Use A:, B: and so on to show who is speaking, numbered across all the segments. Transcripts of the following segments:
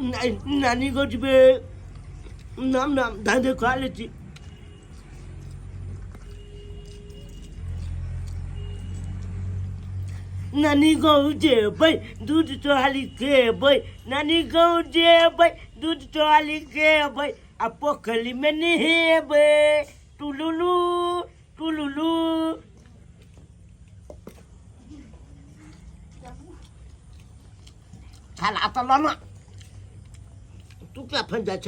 A: नानी गाँव जेबै। नाम नाम धान दे खा लै छी। नानी गाँव जेबै, दूध सोहारी खेबै। नानी गाँव जेबै, दूध सोहारी खेबै आ पोखरिमे नहेबै। टुलुलु टुलुलु। छाला तऽ लऽ ने, तू क्या फंस जाइ छ?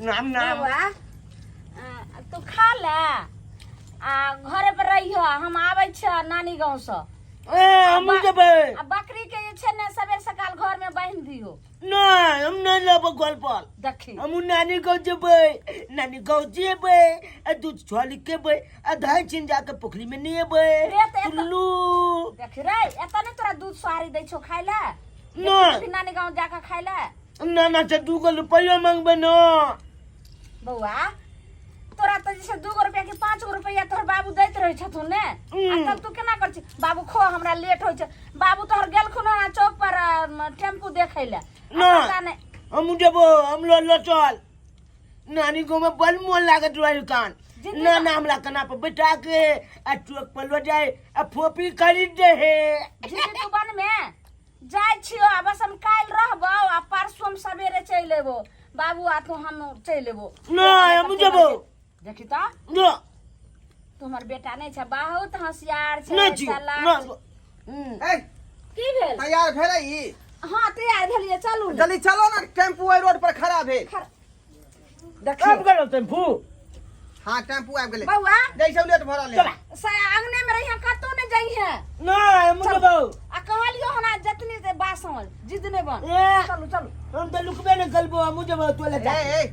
A: नाम नाम।
B: बौआ, तू खा ले आ घरे पर रहिह, हम आबै छियै नानी गाँव से।
A: ए, हमहूँ जेबै।
B: आ बकरी के जे छै ने सबेर सकाल घर में बान्हि दियो।
A: नहि, हम नहि लेबै गोल पर।
B: देखी,
A: हमहूँ नानी गाँव जेबै, नानी गाँव जेबै आ दूध छोली खेबै आ धान छीन जाके पोखरी में नहेबै।
B: रे तऽ
A: टुल्लू।
B: देखी रे, एतऽ नहि तोरा दूध सोहारी दै छौ खाय ले?
A: नहि।
B: नानी गाँव जाके खाय ले।
A: ना ना से 2 गो रुपैआ मांगबै न।
B: बौआ, तोरा तऽ जे छै 2 गो रुपया कि 5 गो रुपया तोहर बाबू दैत रहै छथुन ने? आ तब तू केना कर छी? बाबू खो, हमरा लेट होइ छै। बाबू तोहर गेलखुन हन चौक पर टेम्पू देखै ले आ
A: ना।
B: पता नहि।
A: हम जेबो, हम लो लो चल। नानी गाँव में बड़ मोन लागत रहे कान।
B: जिंदगी
A: ना ना, हमरा कना पर बैठा के आ चौक पर लो जाए आ फोपी खरीद दे हे।
B: जिंदगी तू बन में जाइ छियो आ बस हम काल्हि रहबो आ परसू हम सवेरे चलि एबो। बाबू आ तू, हम चलि एबो।
A: नहि, हम जेबो।
B: देखी तऽ।
A: ना।
B: तू हमर बेटा नहि छै, बहुत होशियार छै।
A: नहि छियो।
B: चालाक
A: ना।
B: छै।
A: हम्म।
C: ए।
B: की भेल?
C: तैयार भेलै ई?
B: हाँ, तैयार भेलियै, चलू ने।
C: जल्दी चलो ने, टेम्पू एहि रोड पर खड़ा भेल।
B: देखियौ।
A: आबि गेलो टेम्पू।
C: हाँ, टेम्पू आबि गेलै।
B: बौआ।
C: जैसे लेट भऽ रहल है।
A: चला।
B: से अंगने में रहिया, कतौ नहि जइहे।
A: नहि, हम जेबो।
B: आ कहलियो हन जतनी से बासन जिद नहि बन।
A: ए।
B: चलू चलू।
A: हम तऽ लुकबे नहि करबो, हम जेबो तोले
C: ए ए,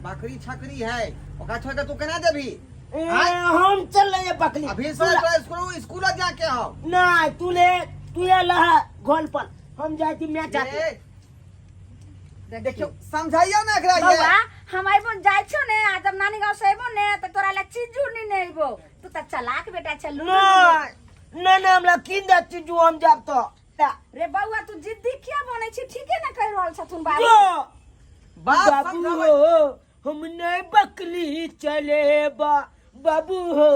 C: बकरी छकरी है, ओकरा छोड़ के तू केना जेबही?
A: ए, हम चल रहे हैं बकरी।
C: अभी से तो स्कूल स्कूल जाके आओ।
A: नहीं, तू ले, तू ले लहा गोल पर, हम जाए थी मैच आते।
C: ए, देखियो, समझाइयो ना एकरा ये।
B: बौआ, हम अइबो जाइ छौ ने, आ जब नानी गाँव से अइबो ने तऽ तोरा ला चीजू नहीं ने अइबो। तू तऽ चालाक बेटा छै, लुलु लुलु।
A: नहीं नहीं नहीं, हमरा कीन दे चीजू, हम जाब तो।
B: रे बौआ, तू जिद्दी किया बनै छी? ठीके ने कहि रहल छथुन बाबू।
A: जो
C: बाप
A: बाबू
C: समझाबै।
A: हो, हम नहीं बकली चलेबा। बाबू हो,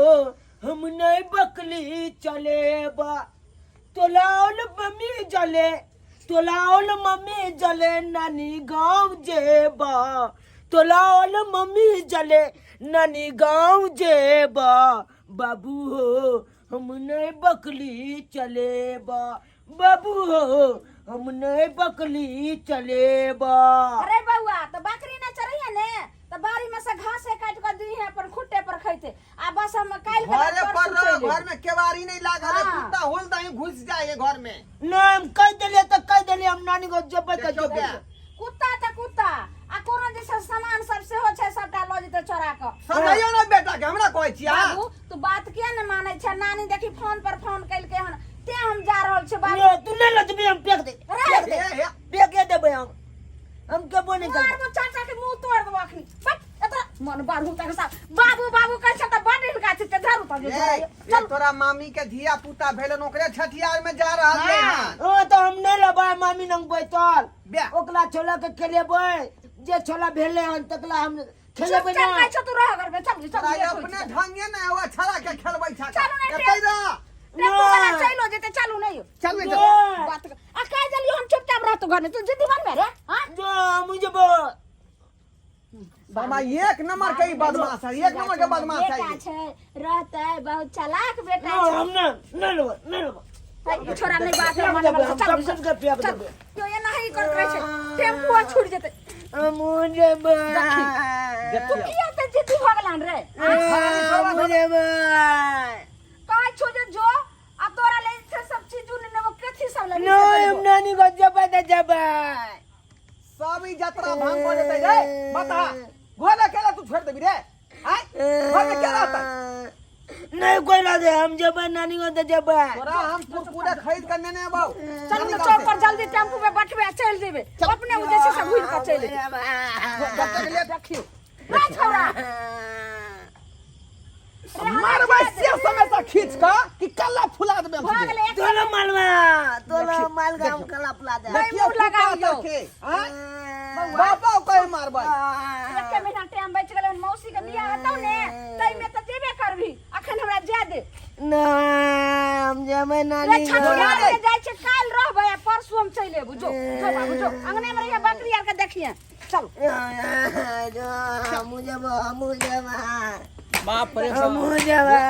A: हम नहीं बकली चलेबा। तोलाओल मम्मी जले, तोलाओल मम्मी जले, नानी गाँव जेबा। तोलाओल मम्मी जले, नानी गाँव जेबा। बाबू हो, हम नहीं बकली चलेबा। बाबू हो, हम नहीं बकली चलेबा।
B: अरे बौआ, तऽ बकरी ने चरैया ने तऽ बाड़ी में से घास काटि कऽ दी है, अपन खुट्टे पर खैते आ बस हम काल्हि के बाद
C: घरे पर
B: परसू
C: रहो।
B: चलि
C: घर में केवाड़ी नहीं लागल है।
B: हाँ।
C: कुत्ता होल दही घुस जाए है घर में।
A: नहीं, हम कह दिलियै तऽ कह दिलियै, हम नानी गाँव जेबै तऽ
C: देखियौ
A: जेबै।
C: क्या।
B: कुत्ता तऽ कुत्ता, आ कोनो जे छै सामान सब सेहो छै, सबटा लऽ जेतै चोरा कऽ।
C: समझाइयो ना बेटा के, हमरा कहै छियै।
B: बाबू, तू बात किया ने मानै छै? नानी देखी फोन पर फोन केलकै हन, तें हम जा रहल छी बाबू।
A: यो, तू नहि लजबी, हम फेंक दे।
B: अरे,
A: फेंक दे।
C: हे हे।
A: फेंके देबै हम, हम केबो नहि करबै।
B: मारबो चाचा के मुंह तोड़ देबो अखनी। बट एतऽ मन बाढ़ू तक सा बाबू बाबू कहै छै तऽ बड हिनका छै, धरू तक।
C: ए, ए, तोरा मामी के धिया पुता भेलन, ओकरे छठियार में जा रहल है।
B: हाँ।
A: ओ तऽ हम नहि लेबै मामी लग बैठल।
C: बे।
A: ओकरा छोला के खेलेबै, जे छोला भेलै हन तकला हम खेलेबै।
B: चुपचाप
A: ना।
B: कहै छौ तू रह घर में, चल चल।
C: तोरा
B: लेट होइ
C: अपने
B: छै।
C: ढंगे ने हुआ छड़ा के खेलबै छा।
B: चलू ने।
C: एतै रह।
B: टेम्पू वाला चलो जेतै, चलू नहीं।
C: चल बेटा।
A: नहीं।
B: बात आ कह देलियो, हम चुपचाप रहतो घर में, तू जिद्दी बनबे रे? हां।
A: जो हम जेबो।
C: मामा एक नंबर के ही बदमाश है, एक नंबर के बदमाश है।
B: बेटा छै, रहतै बहुत चालाक बेटा
A: ना।
B: छै।
A: हम ना ना लेबै, नहि लेबै।
B: है, छोड़ा नहीं बात है,
A: फेंक
B: मन
A: देबै, हम
B: चल।
A: सब कुछ के फेंक
B: चल।
A: देबै।
B: क्यों ये नहीं करत रहे छै? टेम्पू छूट जेतै।
A: हम जेबै।
B: तू किया ते जिद्दी भऽ गेलन रे?
A: हम जेबै।
B: कहै छौ जे जो आ तोरा ले छै सब चीज उन ने कथी सब लेबही से
A: नहि, हम
B: लेबो।
A: नानी गाँव जेबै तऽ जेबै।
C: सब ई जतरा भांग भऽ जेतै रे। बता, घर अकेला तू छोड़ देबी रे? आय, घर में के रहतै?
A: नहि, कोइ ना दे, हम जेबै नानी गाँव तऽ जेबै।
C: तोरा हम कुरकुरे खरीद कर नेने अबौ।
B: चलू ने चौक पर, जल्दी टेम्पू में बैठबे आ चलि जेबै। अपने ओ जे छै से घुरि कऽ चलि जेबै।
C: जब ले।
B: देखियौ रे छौड़ा।
C: मारबै से समय से खींच कऽ कि कल्ला फुला देबै। हम
B: भऽ
C: सीधे।
B: गेलै एक
A: तोलो मालवा तोलो माल गाम कला पला दे
C: देखियौ
B: मुँह लगा
C: कुत्ता
B: लियौ।
C: तरके, आँय? बापा कहे मारबै
B: एके महीना टाइम बचि गेलै हन, मौसी के बियाह हेतौ ने ताहिमे तऽ जेबे करबही अखन हमरा जाय दे
A: ना हम जेबै
B: रे
A: नानी
B: छठिहार के जाइ छै काल्हि रहबै आ परसू हम चलि एबू जो जो बाबू जो अंगने मे रहिए बकरी आर के देखिए चल
A: हमहूँ जेबै हमहूँ जेबै
C: बाप रे बाप।
A: हमहूँ जेबै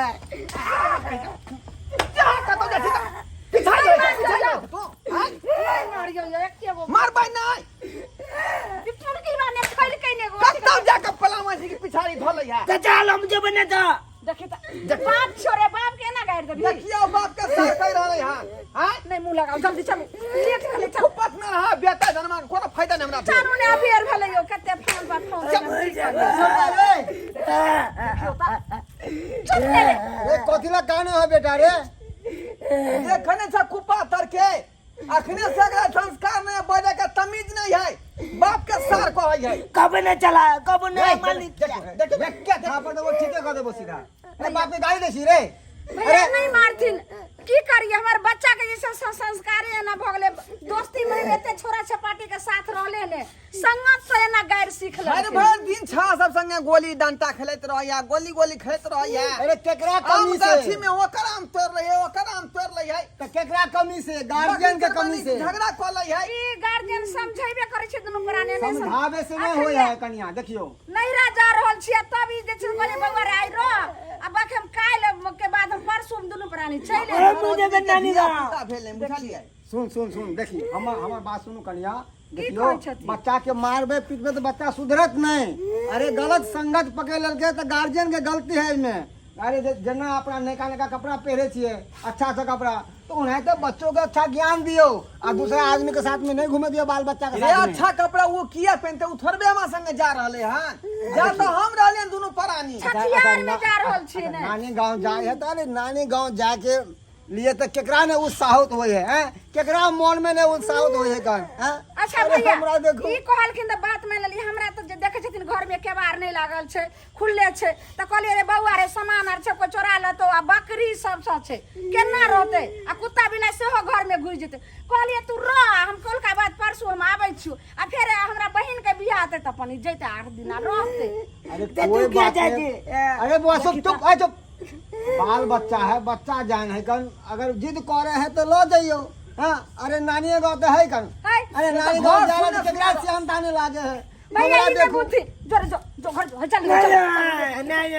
C: जा कतौ जाइ छी तऽ पीछा जाइ छै, पीछा जाइ छै तू आँय?
B: मारियो यो एके गो
C: मारबै नहि
B: चुनकी बाने खैलकै ने एगो
C: कतौ जाके पलामा छी कि पिछाड़ी धऽ लै है
A: तऽ चल हम जेबै ने तऽ
B: देखी तऽ बाप छोड़े बाप के एना गाड़ि देबही
C: देखियौ बाप के सर कहि रहलै हन आँय
B: नहीं मुंह लगाओ जल्दी चलू लेट भेलै चलू
C: खुपत में रहा बेटा जनमा के कोनो फायदा नहीं हमरा भेल।
B: चलू ने अभी आर भेलै यौ कते फोन पर फोन चुप ने रे
D: रे कथी ला काने है बेटा रे
C: देखने छ कुपा तरके अखने से एकरा संस्कार नहीं बजे के तमीज नहीं है बाप के सार कहै है
A: कब ने चला कब ने मालिक
C: देखियौ
D: देख थापड़ देबो ठीके कह देबो सीधा रे बाप के गाली दै छी रे
B: भैया नहीं मारथिन की करिए हमर बच्चा के जैसे संस्कार एना भऽ गेलै दोस्ती में एते छोरा छपाटी के साथ रहले ने संगत से एना गारि सीख
C: भरि
B: लेलखिन
C: भरि दिन छा सब संगे गोली डंटा खेलैत रहैया गोली गोली खेलैत रहैया
D: अरे केकरा
C: आम
D: कमी से
C: गाछी में ओकर आम तोड़ लै है ओकर आम तोड़ लै है
D: त केकरा कमी से गार्जियन के कमी से
C: झगड़ा कऽ लै है
B: ई गार्जियन समझेबे करै छै दुनू प्राणी नहीं
D: समझावे से नहीं होय है कनिया देखियो
B: नैहरा जा रहल छियै तब ई जे छै कहलियै बौआ रे आइ रह आ बाकी हम काल्हि के बाद हम परसू हम दुनू प्राणी चलि एबै।
A: हम जेबै नानी गाँव
C: धिया-पुता भेल नहि बुझलियै
D: सुन सुन सुन देखी हमर हमर बात सुनू कनिया देखियो
B: कहै छथिन?
D: बच्चा के मारबे पीटबे तो बच्चा सुधरत नहीं अरे गलत संगत पकड़ लेलकै तो गार्जियन के गलती है एहिमे अरे जेना अपना नयका नयका कपड़ा पहिरे छियै अच्छा अच्छा कपड़ा तो ओनाहिते बच्चों के अच्छा ज्ञान दियो आ दूसरा आदमी के साथ में नहीं घूमे दियो बाल बच्चा के
C: रे
D: साथ में
C: अच्छा कपड़ा वो किया पहनते उ थोड़बे हमरा संगे जा रहले हन जा तो हम रहले हन दुनू प्राणी
B: छठियार में जा रहल छियै ने
D: नानी गांव जाए है तो अरे नानी गांव जाके लिए तो केकरा ने उत्साहित होय है हैं? केकरा मन में ने उत्साहित होय है कन हैं?
B: अच्छा
D: अरे
B: भैया
D: हमरा देखो
B: ई कहलखिन तऽ बात मानि लेलियै हमरा तऽ जे देखै छथिन घरमे केबाड़ नहि लागल छै खुलले छै तऽ कहलियै रे बौआ रे सामान आर छै कोइ चोरा लेतौ आ बकरी सब सब छै केना रहतै आ कुत्ता बिलाइ सेहो घरमे घुसि जेतै कहलियै तू रह हम कौलका बाद परसू हम आबै छियौ आ फेर हमरा बहिनके बियाह हेतै तऽ अपन ई जैतै 8 दिना रहतै
D: अरे
A: ते
D: कोई
A: तू क्या
D: बात
A: जाती
D: नहीं अरे बुआ सब चुप आ चुप बाल बच्चा है बच्चा जान है कन अगर जिद करे है तो लो जाइयो हाँ अरे नानी गाँव तो है कन
B: है।
D: अरे नानी
C: घर
D: गाँव जा
C: सुने
D: रहा केकरा सियान ताने लागे है
B: भैया
D: हमरा
B: ई
D: देखो
B: बुद्धि जो जो जो घर जो चल चल
A: नहीं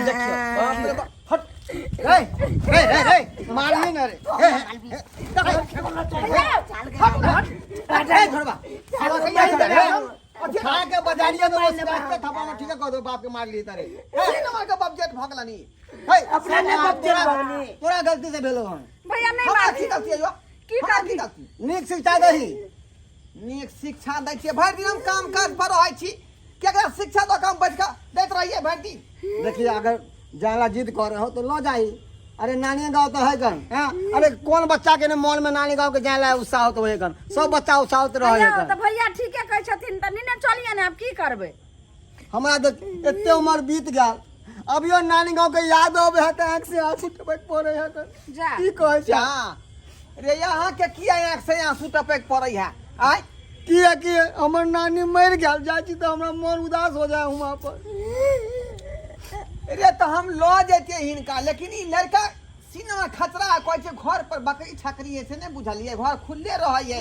C: देखियो बाप रे बाप हट
D: रे रे रे रे मारिए ना रे हे, हे, हे,
C: हट हट
D: हे, छोड़बा खा के बजारिया में बस रास्ते थपा में ठीक है कह दो बाप के मार लिए तारे
C: तीन नंबर के बाप जेठ भगलनी
D: हे
A: अपना ने बाप जेठ भगलनी।
D: तोरा गलती से भेलो हन
B: भैया नहीं
C: हमरा
B: मारथिन
C: की गलती है यो
B: की
C: हमरा
B: गलती?
C: की गलती
D: नीक शिक्षा दही
C: नीक शिक्षा दै छियै भरि दिन हम काम काज पर रहै छी केकरा शिक्षा दऽ कऽ हम बैठ कऽ दैत रहियै भरि दिन
D: देखिए अगर जाला जिद कर रहे हो तो लो जाई अरे नानी गाँव तो है गन हैं अरे कौन बच्चा के ने मन में नानी गाँव के जाला उत्साह होत होए गन सब बच्चा उत्साहित रहे
B: भैया
D: गन
B: तऽ भैया ठीके कहै छथिन तऽ निने चलिए ने आब की करबै
D: हमरा देख एते उम्र बीत गेल अभियो नानी गाँव के याद आबे है तऽ आँख से आंसू टपक पड़े है गन
B: जा
D: की कहै छै
C: जा रे यहाँ के किया आँख से आंसू टपक पड़ै है आय
D: किया कि हमर नानी मरि गेल जाइ छी तऽ हमरा मन उदास हो जाए वहाँ पर
C: रे तऽ हम लऽ जैतियै हिनका लेकिन ई लड़का सीना खतरा कहै छै घर पर बकरी छकरी है से नहि बुझलियै घर खुलले रहै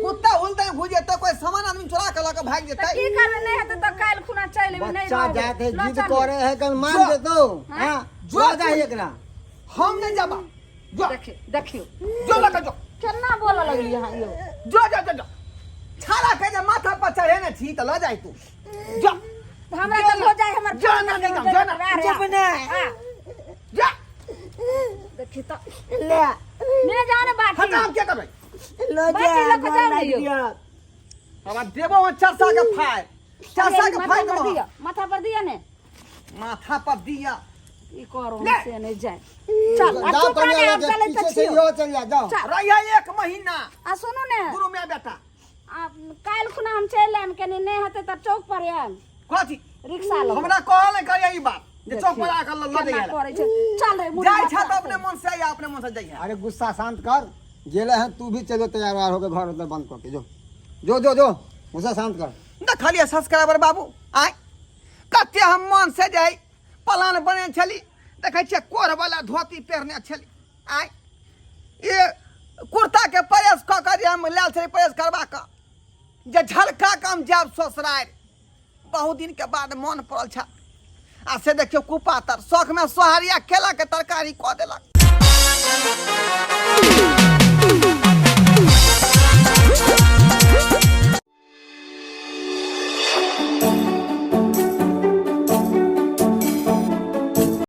C: कुत्ता हुलते घुस जेतै कोई सामान आदमी चोरा के लऽ के भागि
B: तऽ
C: जेतै
B: की करबै नहि हेतै तऽ काल्हि खुना चलि एबै नहि
D: बच्चा
B: रहबै।
D: जात है
B: लऽ
D: जिद
B: चलू।
D: करे है कल मान
C: जो।
D: देतो हाँ
C: जो।
D: जो जाही एकरा
C: हम नहि जाबा जो
B: देखियौ देखियौ
C: जो लऽ के जो
B: केना बोलऽ लगलियै अहाँ यौ
C: जो जो जो जो छाड़ा के जे माथा पर चढ़े ने छी तऽ लऽ जाय तू जो
B: तऽ हमरा तऽ हो जाय हमर
C: जो ना नहीं जाओ, जो ना।
A: जब ना
C: जा
B: देखी तऽ
A: ले
B: ने जाओ ने बाटी
C: हटा हम के करबै
A: लो जा
B: बाटी लऽ कऽ जाउ ने
A: लाइट
B: यौ।
A: दिअ।
C: हमरा देबो हम चरसा के फाय चरसा के
B: माथा
C: फाय
B: पर
C: देबो
B: दिअ माथा पर दिअ ने
C: माथा पर दिया
B: ई करो
C: ले।
B: हम से नहीं जाए चल आ
D: जाओ
B: चुप रह
D: कन्या
B: ने, आब
D: लगे
B: चलै तऽ
D: पीछे से
B: छियौ
D: इहो चल जा जाओ
B: चल
C: रहिया एक महीना
B: आ सुनू ने
C: गुरु माय बेटा
B: आ काल्हि खुना हम चलि आयब कनी नहि हेतै तऽ चौक पर आयब
C: कथी
B: रिक्शा लऽ
C: हमरा कहल नहि करिया ई बात जे चौक पर आके ल
B: केना
C: जाइए
B: करै छै चल रे मुड़ी
C: जाइ छा
B: बचा
C: तऽ अपने मन से आइए अपने मन से जाइए।
D: अरे गुस्सा शांत कर, गेले हैं तू भी चलो तैयार व्यार होके घर उधर बंद करके जो जो जो जो गुस्सा शांत कर।
C: देखलियै सब्सक्राइबर बाबू, आय कते हम मन से जाइ प्लान बने छली, देखै छियै कोढ़ वाला धोती पहिरने छली, आय ये कुर्ता के प्रेस कऽ कऽ जे हम लायल छली प्रेस करबा कऽ जे झलका कऽ हम जायब ससुरारि, बहुत दिन के बाद मन पड़ल छल आ से देखियौ कुपातर शौकमे सोहारिया केलाके तरकारी कऽ देलक।